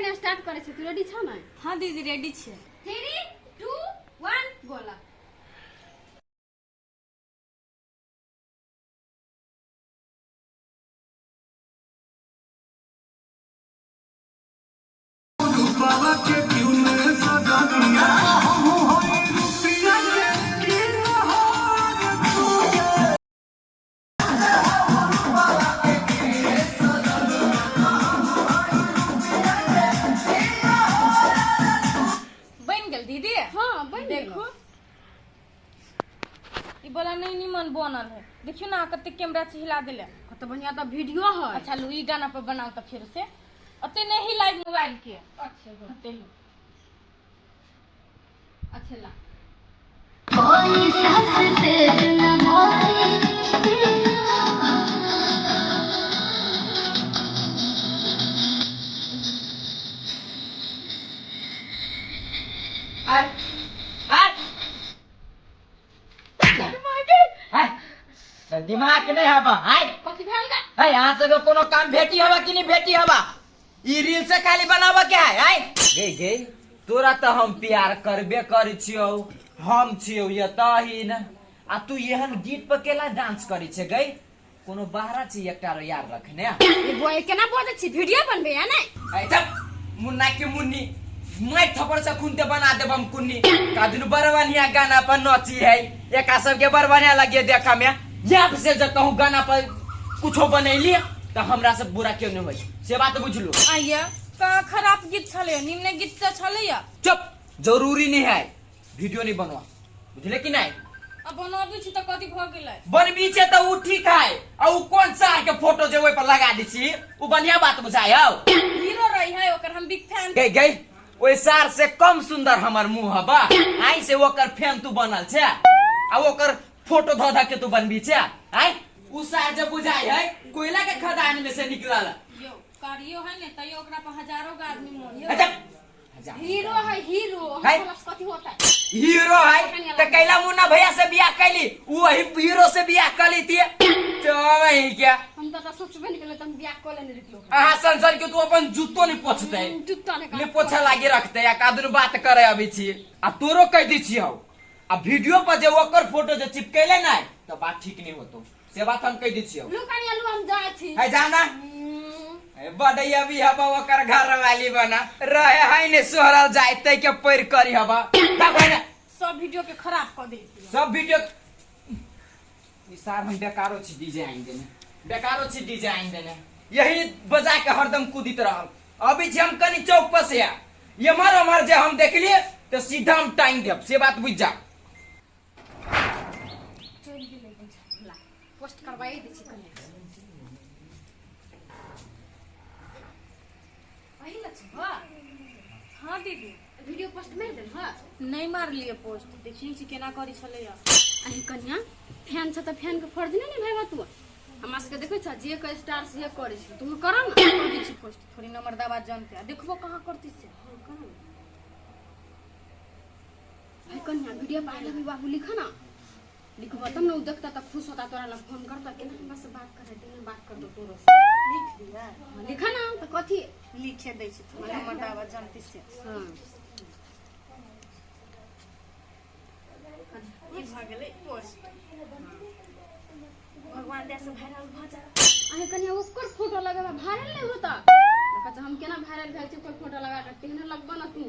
कन्या स्टार्ट करै छी, तू रेडी छ ने? हाँ दीदी, रेडी छियै। 3 2 1 बोला। बनि गेल दीदी? हाँ, बनि गेल। देखू, ई वाला नहीं निमन बनल है। देखियो ना, कते कैमरा से हिला देले। कते बढ़िया तऽ वीडियो है। अच्छा लू, ई गाना पर बनाओ तऽ फिर से ओते नहीं हिलाई मोबाइल के। अच्छा। ओते ही। अच्छा, ला। आय आय आय, तऽ दिमाग नहीं हबा आय। कथी भेल गे? है, अहाँ सबके कोनो काम भेटी हवा कि नहीं भेटी हवा? ई रील से खाली बनाबऽ के है? आय गे गे, तोरा तऽ हम प्यार करबे करै छियौ, हम छियौ एतहिन आ तू एहन गीत पर केला डांस करै छै गई? कोनो बाहरा छी एकटा रो यार रखने? ए बौआ, केना बजै छी? वीडियो बनबे है नै? ऐ चुप, मुन्ना के मुन्नी, मैं थप्पड़ से खून ते बना देब हम कुन्नी। कादुन बड़ बढ़िया गाना पर नची है, एका सबके बड़ बढ़िया लगे देखा में। यहाँ से जब कहूँ गाना पर कुछो बनैली तो हमरा से बुरा क्यों नहीं होई, से बात बुझलू? आइया, कहाँ खराब गीत छलै? निम्न गीत तऽ छलैया। चुप, जरूरी नहीं है, वीडियो नहीं बनवा, बुझले कि नहीं? अब बनबी छी तऽ कथी भऽ गेलै? बनबी छै तऽ उ ठीक है, आ उ कोन सार के फोटो जे ओहि पर लगा दै छी, उ बढ़िया बात बुझाय हौ? हीरो रही है ओकर, हम बिग फैन। गई गई, ओहि सार से कम सुंदर हमर मुंह हबा? आई से ओकर फैन तू बनल छै आ ओकर फोटो धऽ धऽ के तू बनबी छै? आई उ सार जे बुझाय है कोयला के खदान में से निकलल। यो करियो है ने, तैयो ओकरा पर हजारों के आदमी मोन। अच्छा। हीरो है हीरो। है? हमरा से कथी होता है? हीरो है तो कैला मुन्ना भैया से बियाह कैली? वही हीरो से बियाह कली थी तो वही क्या? हम तो सोचबे नहीं केले, त हम बियाह क लेने रहितियो। अहाँ संसार के तू अपन जूतो नहीं पोछते। जूता नहीं। नहीं पोछा लागे रखते या कादुन बात करे अबै छी। आ तोरो कह दै छी हौ, आ वीडियो पर जे ओकर फोटो जे चिपकेले ना तो बात ठीक नहीं होतो, से बात हम कह दै छी हौ। लू कनिया लू, हम जाइ छी। है, जाना। बड़े अभी हवा ओकर घर वाली बना रहे है ने, सोहरल जाइते के पैर करी हवा तब है ना। सब वीडियो के खराब कऽ दै। सब वीडियो ई सार, हम बेकारो छी डिजाइन देने, बेकारो छी डिजाइन देने। यही बजा के हरदम कूदित रहल। अभी छी हम कनी चौक पर से एम्हर ओम्हर जे हम देखलिए तो सीधा हम टांग देब, से बात बुझ जा। चलि गेलै। ला, पोस्ट करवाई दै छी कनिया। अही ला छै हँ? हाँ दीदी। वीडियो पोस्ट मारि देल हँ? नहीं मारलिए पोस्ट, देखिए छी केना करी छलैया। अही कनिया, फैन छ तऽ फैन के फर्ज नहि निभाबऽ तू? हमरा सबके देखै छ, जे के स्टार से करै छै, तू कर ने। कर दै छी पोस्ट, थोड़ी न मर्दाबा जानते आ देखबो कहाँ करती से। हाँ, कर ने। भाई कनिया, video per I love you बाबू लिख ना। लिखबो तब ने उ देखता तऽ खुश होता, तोरा लग फोन करता। केना हमरा से बात करे तेना बात कर दो तोरो से। लिख दिया। हाँ, लिख ना तऽ कथी? लिखे दै छी, थोड़ी न मर्दाबा जानती से। हाँ। ई भऽ गेलै पोस्ट, भगवान दया से वायरल भऽ जाए। अहे कनिया, ओकर फोटो लगेबा, वायरल नहि होता। देखै छ हम केना वायरल भेल छी ओकर फोटो लगा के, तेहने लगबो ना तू।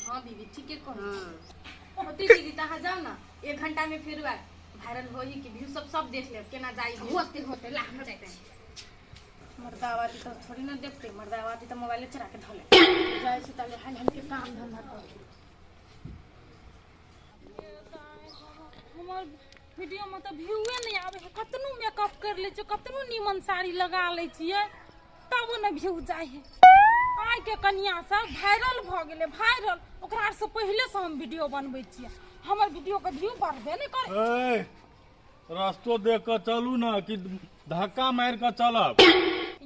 हाँ दीदी, ठीके कहै हाँ। छी। होती दीदी, तऽ अहाँ जाउ ना, एक घंटा में फिर वायरल होही कि व्यू सब सब देख लेब केना जाइ व्यू। होते होते, ला हम जाइ छी। मर्दावा दी तऽ थोड़ी ना देखते, मर्दावा दी तऽ मोबाइले चला के धले जाइ छी। ताले हाल हाल के काम धंधा कर। हमर वीडियो में तऽ व्यूए नहीं आबै है। कतनो मेकअप कर लै छियै, कतनो नीमन साड़ी लगा लै छियै, तब ने व्यू जाइ है। आइ के कनिया सब वायरल भऽ गेलै वायरल, ओकरा से पहिले से हम वीडियो बनबै छियै, हमर वीडियो के व्यू बढ़बे नहि करे। ए, रस्तो देख कऽ चलू ने कि धक्का मारि कऽ चलब?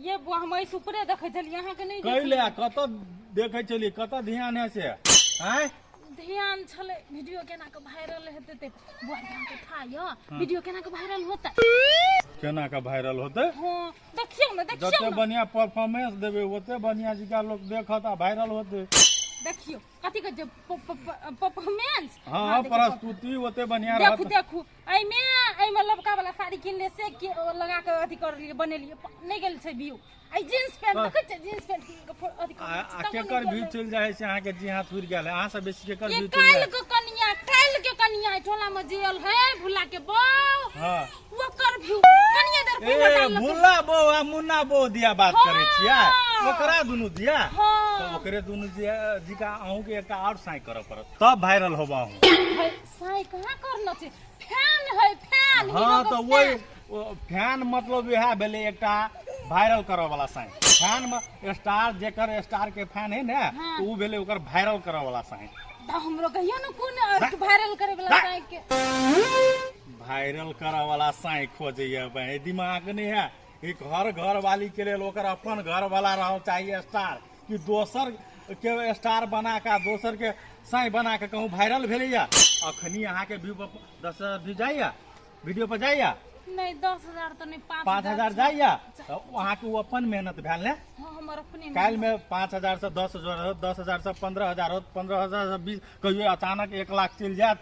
ये बुआ, हम एहि ऊपरे देखै छलियै, अहाँके नहि। कै ले कतऽ देखै छलियै? कतऽ ध्यान है से? आँय? ध्यान छलै वीडियो केना के वायरल हेतै ते बुआ ध्यान के था य वीडियो केना के वायरल होतै। केना के वायरल होतै? हां, देखियौ ने, देखियौ जते ने। बढ़िया परफॉर्मेंस देबै ओते बढ़िया जिका लोक देखत आ वायरल होतै। देखियौ कथी कहै छै परफॉर्मेंस। हाँ, प्रस्तुति ओते बढ़िया देखू रहत। देखू, एहिमे एहिमे लबका वाला साड़ी किनले से के लगा के अथी करलियै, बनेलियै, नहि गेल छै व्यू। एहि जींस पैंट देखै छियै, जींस पैंट किन के अथी आ करै आ छियै, तबो केकर नहि व्यू गेलै। चलि जाइ छै अहाँके जी हाथ उड़ि गेल है, अहाँ से बेसी केकर ये व्यू चलि काल्हि जाइ? के कनिया, काल्हि के कनिया एहि टोला में जे आयल है भुला के बौ, ओकर व्यू कनिया देर ए पहिने डाललकै। भुला बौ आ मुन्ना बौ दिया बात करै छियै? ओकरा दुनू दिया? हाँ। तऽ ओकरे दुनू जिका अहूँके एकटा आओर साँइ करऽ पड़त तब वायरल होब अहूँ। है, साँइ कहाँ करना छै, फैन है, फैन। हाँ, हीरो के तऽ ओहि फैन। फैन मतलब इएह भेलै एकटा वायरल करऽ वाला साँइ। फैन में स्टार, जेकर स्टार के फैन है ने, तऽ उ भेलै ओकर वायरल करऽ वाला साँइ। तऽ हमरो कहियो ने कोन वायरल करे वाला साँइ के। वायरल करऽ वाला साँइ खोजैया बहिन, दिमाग नहि है। एक हर घर वाली के लेल ओकर अपन घर वाला रहल चाहिए स्टार, कि दोसर के स्टार बना के दोसर के साँइ बना के कहूँ वायरल भेलैया? अखनी अहाँके व्यू पर 10,000 व्यू जाइया? वीडियो पर जाइया? नहीं, 10,000 तऽ नहि, 5,000 जाइया? तऽ अहाँके ओ अपन मेहनत भेल ने। हाँ, हमर अपने। काल्हि में 5,000 से 10,000 होत, 10,000 से 15,000 होत, 15,000 से 20, कहियो अचानक 1 लाख चलि जायत,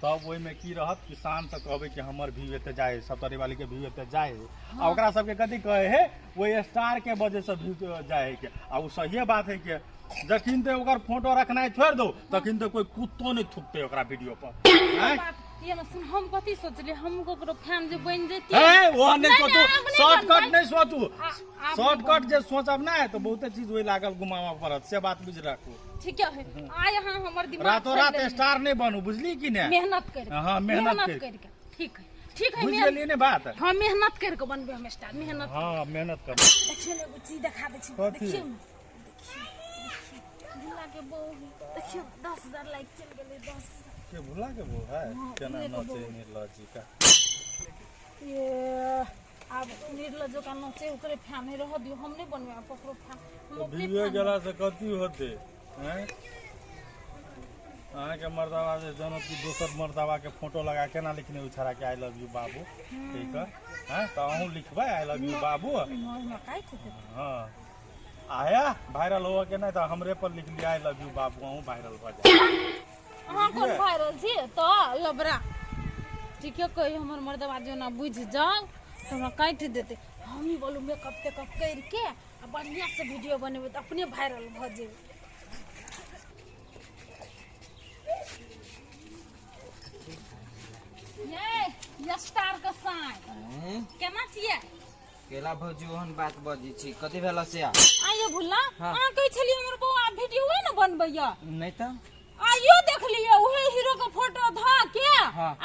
तब ओहिमे की रहत कि शान से कहबै कि हमर व्यू एते जाइ है, सप्तरी वाली के व्यू एते जाइ है। आ ओकरा सबके कथी कहै है? ओहि स्टार के वजह से व्यू जाइ है के। आ ओ सहिए बात है के जखन ते ओकर फोटो रखनाइ छोड़ि दो तखन ते कोई कुत्तो नहि थुकतै ओकरा वीडियो पर। आँय? बात ये में सुन, हम कथी सोचलियै, हम ककरो फैन जे बनि जैतियै। हे, ओ नहि नहीं, सोचू। आब नहि शॉर्टकट बनबै। नहि सोचू। आब शॉर्टकट जे सोचब ने तऽ बहुते चीज ओहि लागल घुमाबऽ पड़त, से बात बुझि राखू। ठीक है, आइ अहाँ हमर दिमाग रातो खोलि रात देलियै। स्टार नहि बनू, बुझली कि ने? मेहनत कर। हाँ, मेहनत करि। करके। ठीक है, ठीक है। बुझि मेहनत गेलियै ने बात? हाँ, मेहनत करके बनबै हम स्टार, मेहनत। हाँ, मेहनत करू। देखियौ ने, एगो चीज देखा दै छी। कथी? देखियौ ने, देखियौ, देखियौ, भुला के बहू, देखियौ, 10,000 लाइक चलि गेलै, 10,000। के भुला के बो है? हाँ, केना भुले के नचे बहू। निर्लज्ज का। ये आब निर्लज्ज जकाँ नचे, ओकरे फैन है, रहऽ दियौ, हम नहि बनबै आब ककरो फैन, हम अपने वीडियो फैन। गेला से कथी होते हैं? अहाँके मर्दाबा जे जानत कि दोसर मर्दाबा के फोटो लगा केना लिखने ओ छड़ा के I love you बाबू, ठीक है? हैं, तऽ अहूँ लिखबै I love you बाबू? नहि, हमरा काटि देतै। हाँ, आया वायरल होबऽ के नहि तऽ हमरे पर लिख लिया I love you बाबू, अहूँ वायरल भऽ जाए। अहाँ कोन वायरल छी तऽ लबरा? ठीके कही, हमर मर्दबा जेना बुझि जाउ तऽ हमरा काटि देतै। हम ही बोलू, मेकअप तेकअप करिके आ बढ़िआँ से वीडियो बनेबै तऽ अपने वायरल भऽ जेबै। ये स्टार के साइन। केना छियै? केला भौजी ओहन बात बजै छी? कथी भेल से? आइयो भुला। हाँ। अहाँ कहै छलियै हमर बौआ वीडियो ने बनबैया। नहि तऽ। आइयो देखलियै उहे हीरो के फोटो ध के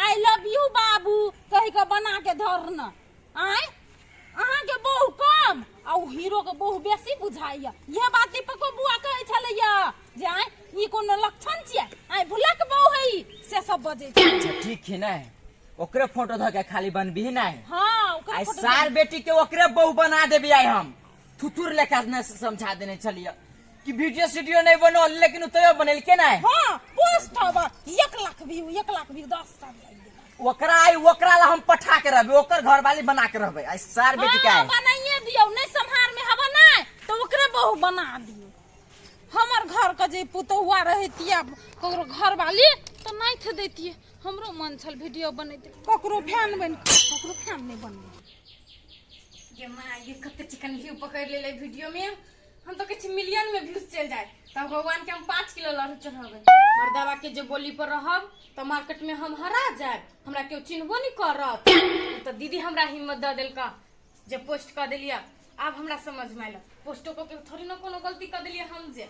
I love you बाबू कहि के बना के धरना। आय, अहाँ के बहु कम आ उ हीरो के बहु बेसी बुझाइया, यह बात दीपको बुआ कहै छलैया जे आय ई कोनो लक्षण छियै? आय भुला के बहु है ई, से सब बजै छै। अच्छा, ठीक है ने, ओकरे फोटो धऽ के खाली बनबी ने? हाँ, ओकरे आइ फोटो। सार बेटी के ओकरे बहु बना देबी। आइ हम थुथुर लेखा ने समझा देने छलियै कि वीडियो सीडियो नहीं बनो, लेकिन उ तैयो बनेलके नहीं। हाँ, पोस्ट हवा 1 लाख व्यू, 1 लाख व्यू, 10 साल लागि गेल। ओकरा आइ ओकरा ला हम पठा के रहबे, ओकर घर वाली बना के रहबे आइ सार बेटी के। हाँ, आइ बनाइए दियौ, नहीं सम्हार में हवा नहीं तो ओकरे बहु बना दियौ। हमर घर के जे पुतहुआ रहतियै ककरो घर वाली तऽ नहीं थे दैतियै। हमरो मन छल वीडियो बनैते, ककरो फैन बन, ककरो फैन नहीं बनबै। ये माँ, ये कते चिकन व्यू पकड़ लेले वीडियो में। हम तो कहै छी मिलियन में व्यूज चलि जाए तब भगवान के हम 5 किलो लड्डू चढ़ेबै। मर्दाबा के जे बोली पर रहब तऽ मार्केट में हम हरा जायब, हमरा केओ चिन्हबो नहीं करत। तऽ दीदी हमरा हिम्मत दऽ देलका जे पोस्ट कऽ देलियै। आब हमरा समझ में आयल, पोस्टो कऽ के थोड़ी ना कोनो गलती कऽ देलियै हम। जे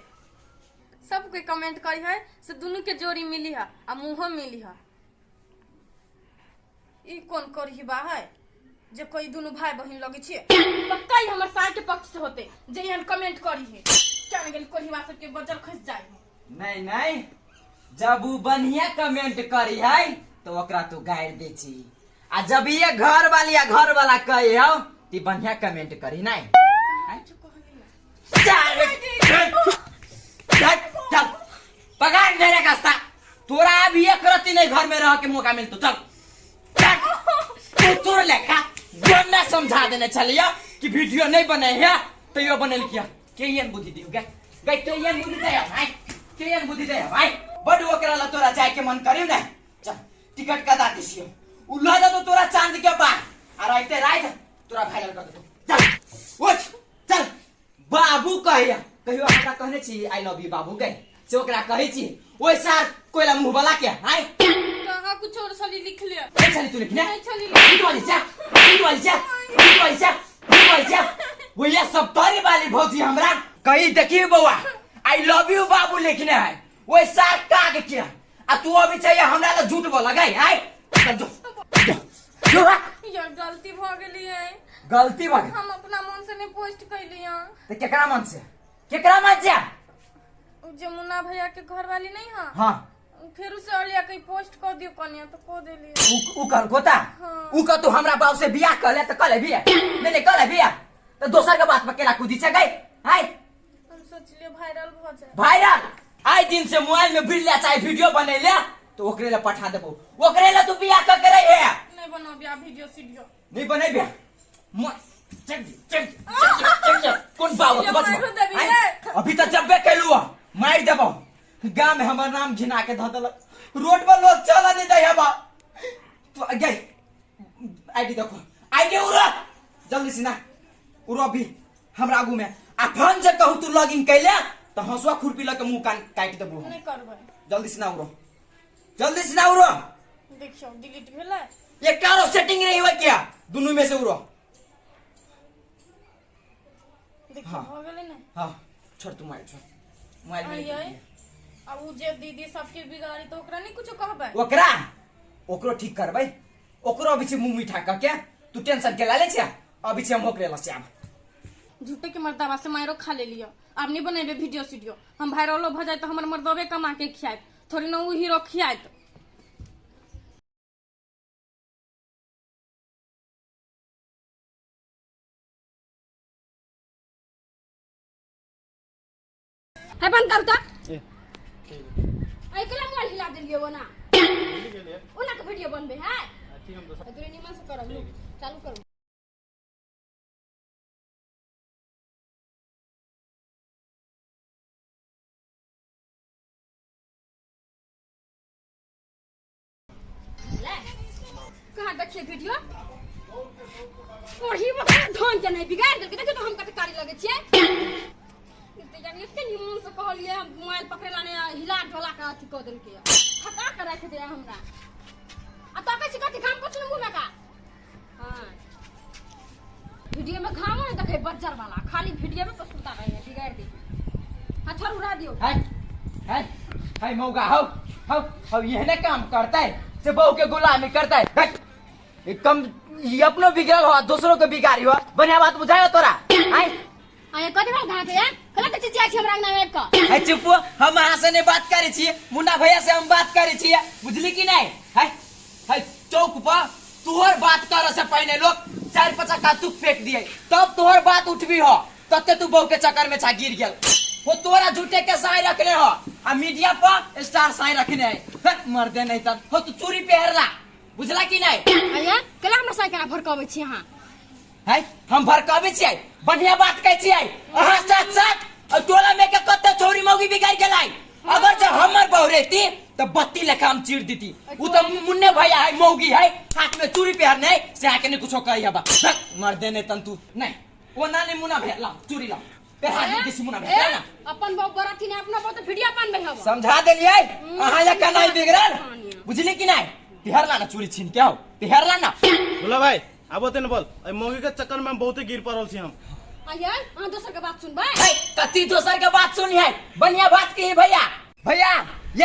सब कोई कमेंट करी है से दुनू के जोड़ी मिली है आ मुँहो मिली है। ई कोन करही बा है जे कोई दुनू भाई बहिन लगे छियै? पक्का ही हमर सार के पक्ष से होते जे एहन कमेंट करी है। क्या गेल कोढ़ीबा सबके बजर खसि जाय है। नहीं नहीं, जब उ बढ़िया कमेंट करी है तो ओकरा तू गारि दै छी, आ जब ये घर वाली या घर वाला कही हो ती बढ़िया कमेंट करी नहीं। चल चल, चल, पकड़ मेरे कस्ता। नहीं घर में रह के मौका मिलतो। चल चल। तू तोर लेखा गन्ना समझा देने छलिया कि वीडियो नहीं बने है तो यो बनल किया के एहन बुद्धि दियो गे गे के एहन बुद्धि दे भाई के एहन बुद्धि दे भाई बड ओकरा ला तोरा जाय के मन करियो ने। चल टिकट कटा दिसियो उ ल जा तो तोरा चांद के पार आ राइते राइत तोरा वायरल कर देतो। चल उठ चल बाबू कहिया कहियो हमरा कहने छी I love you बाबू गे से ओकरा कहै छी ओइ सार कोइला मुंह वाला के हाय कहाँ कुछ और साली लिख लिया ए छली तू लिखने नहीं छली। झूठ वाली चा झूठ वाली चा झूठ वाली चा झूठ वाली चा भैया सब तोरी वाली भौजी हमरा कही देखी बौआ I love you बाबू लिखने है ओइ सार काग किया आ तू अभी चाहिए हमरा ला झूठ बोला गई हाय चल जो जो जो हा। यार गलती भ गेली है गलती भऽ गेल हम अपना मन से नहीं पोस्ट कैली हँ। तऽ केकरा मन से केकरा मन से उ जे मुन्ना भैया के घर वाली नहीं हाँ हाँ उ फेरू से अलिया कहीं पोस्ट कर दियो कनिया तो को देली। उ उ कहल कोता हाँ। उ कह तू हमरा बाप से बियाह कर ले त कर ले बियाह नहीं नहीं कर ले बियाह त दोसर के बात पर केला कूदी छै गई हाय हम सोचलिए वायरल भ जाए। वायरल आइ दिन से मोबाइल में भिड़ ले चाहे वीडियो बनैले तो ओकरे ले पठा देबो ओकरे ले तू बियाह कर के रही है नहीं बनाबी आ वीडियो सीडियो नहीं बनेबे म चल चल चल चल कोन बाबू ये बच मारो देबी रे। अभी तो जब्बे कैलू मार देबो गांव में हमर नाम घिना के धऽ देलक रोड पर लोग चल नहीं दै हबा तू गई आईडी देखो आईडी उड़ो जल्दी से ना उड़ो अभी हमरा आगू में आ फोन जे कहू तू लॉगिन कैले तो हंसुआ खुरपी लके मुंह कान काटि देबो हम। नहीं करबै जल्दी से ना उड़ो जल्दी से ना उड़ो देखियो डिलीट भेलै एकटा आरो सेटिंग रही हुआ क्या दुनू में से उड़ो। देखियो हाँ। भ गेलै ने। हाँ छोड़ तू मोबाइल छोड़ मोबाइल में आइयै आ उ जे दीदी सबके बिगाड़ी तो ओकरा नहीं कुछो कहबै ओकरा ओकरो ठीक करबै ओकरो अभी छै मुंह मीठा कऽ के तू टेंशन के ला ले छै अभी छै हम ओकरे लऽ से आब। झूठे के मर्दावा से मारो खा ले लियो आब नहीं बनेबे वीडियो सीडियो हम वायरलो भ जाए तो हमर मर्दबे कमा के खियात थोड़ी ना उ हीरो खियात। है बंद करू त एकला मोबाइल हिला देलियै ओना ओना के वीडियो बनबे है तोरे निमन से करब लू चालू करू। ले कहाँ देखिए वीडियो ओही वक्त धान के नहीं बिगाड़ देलकै देखियो तो हम कते कारी लगै छियै तऽ जानि एते निमन से कहलियै हम मोबाइल पकड़े ला नहि हिला ढोला के अथी कऽ देलकै थका के राखि दे हमरा आ तकै छी कथी घाम कुछ ने मुँह में का। हाँ वीडियो में घामो नहीं देखे बज्जर वाला खाली वीडियो में पसुता रहे बिगाड़ दे। हाँ छोड़ उड़ा दियो। है है है मौगा हौ हौ हौ एहने काम करता है से बहू के गुलामी करता है। हट, ये कम ये अपनो बिगड़ल हो दोसरों के बिगाड़ी हो बढ़िया बात बुझायो तोरा। आय आय कथी बात घाट है कला के चिचिया छी हमरा अंगना में आबि कऽ। है चुप हम अहाँ से नहीं बात करै छी मुन्ना भैया से हम बात करै छी बुझली कि नहीं। है है चौक पर तोहर बात करे से पहले लोग चार पचा का तू फेंक दिए तब तोहर बात उठबी हो तते तू बहू के चक्कर में छा गिर गेल वो तोरा झूठे के साई रखने हो आ मीडिया पर स्टार साई रखने है। हट, मर दे नहीं तब हो तू चूड़ी पहरला बुझला कि नहीं। आया कला हमरा साई केना भड़काबै छी अहाँ। है हम भड़काबै छियै बढ़िया बात कहै छियै अहाँ साथ साथ और टोला में के कते छौरी मौगी बिगाड़ गेलै अगर जब हमर बहू रहती तो बत्ती लेखा हम चीर देती उ तो मुन्ने भैया है मौगी है हाथ में चूड़ी पहरने है से आके नहीं कुछो कही हबा। हट, मर दे नहीं तन तू नहीं वो ना नहीं मुन्ना भैया ला चूड़ी ला पहरा दे किसी मुन्ना भैया ना अपन बहू बराती ने अपना बहू तो वीडियो बनबै हबा। समझा देलियै अहाँ या कनाई बिगड़ल बुझली कि नहीं पहरला ना चूड़ी छीन के आओ पहरला ना। बोला भाई आबो तेन बोल एहि मौगी के चक्कर में हम बहुते गिर पड़ल छी हम। आयै अहाँ दोसर के बात सुनबै। है कथी दोसर के बात सुनी है बढ़िया बात कही भैया भैया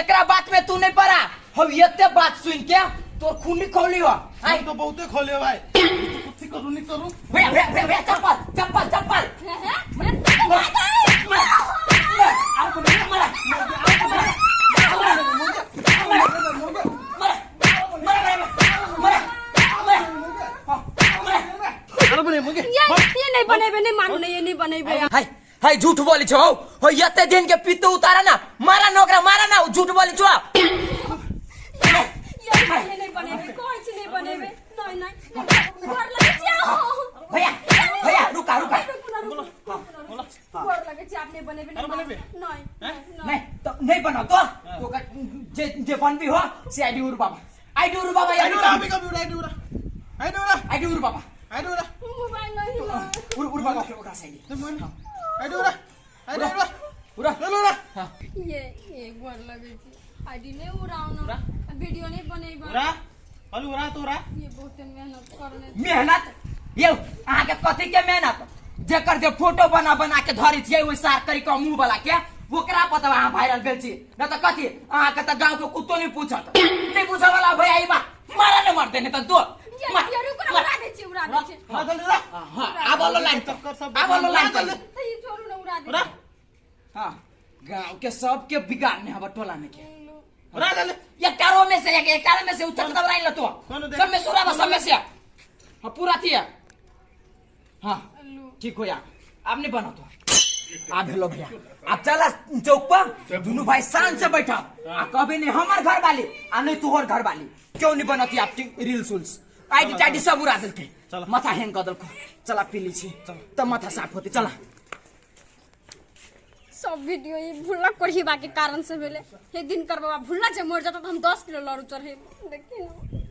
एकरा बात में तू नहीं पड़ा हम एते बात सुन के तोर खूनी खोली हो। हम तो बहुते खोलियो भाई कुछ करू नहीं करू। भैया भैया भैया भैया चप्पल चप्पल चप्पल अरे बने मुगे ये नहीं बनेबे नहीं मानू नहीं ये नहीं बनेबे। हाय हाय झूठ बोली छो हो एते दिन के पित्त उतारा ना मारा नोकरा मारा ना झूठ बोली छो। नहीं नहीं बनेबे कोई चीज नहीं बनेबे नहीं नहीं गोर लगे छी भैया भैया रुका रुका गोर लगे छी आप नहीं बनेबे नहीं नहीं नहीं तो नहीं बनाओ तो जे जे बनबी हो से आईडी उड़ बाबा आईडी उड़ बाबा आईडी उड़ा अभी कभी उड़ा आईडी उड़ा आईडी उड़ा आईडी उड़ बाबा आईडी उड़ा मोबाइल नहीं उड़ उड़ बाबा ओकरा से आईडी उड़ा आईडी उड़ा उड़ा चलो उड़ा ये गोर लगे छी आईडी नहीं उड़ाओ ना वीडियो नहीं बनेबे उड़ा अरे उड़ा तो उड़ा ये बहुत मेहनत करने मेहनत ये अहाँ के कथी के मेहनत जेकर जे फोटो बना बना के धरै छियै ओइ सार करी के मुंह वाला के ओकरा पता अहाँ वायरल भेल छी न त कथी अहाँ के त गांव के कुत्तो नहीं पूछत नहीं पूछे वाला भैया ई बात मारा ने मरते नहीं त दो ये रुक ना उड़ा दे छी उड़ा दे छी हां जल्दी उड़ा हां आब लो लाइन चक्कर सब आब लो लाइन जल्दी तो ये छोड़ू ना उड़ा दे उड़ा हां गांव के सब के बिगाड़ने हब टोला में के उड़ा जल्दी ये चारों में से एक चारों में से उचक दब लाइन लतो सब में सुरा सब में से हां पूरा थी हां ठीक हो या आप नहीं बना तो आप हेलो भैया आप चला चौक पर दोनों भाई शान से बैठा आ कभी नहीं हमार घर वाली आ नहीं तुहर घर वाली क्यों नहीं बनती आपकी रील्स उल्स आईडी टाइडी सब उड़ा देलके माथा हैंग कर देलको चला पी ली छी तब माथा साफ होते चला सब वीडियो ये भुल्ला कोढ़ीबा के कारण से भेले हे दिन कर बाबा भुल्ला जे मर जाता तो हम 10 किलो लड़ू चढ़े देखी ना।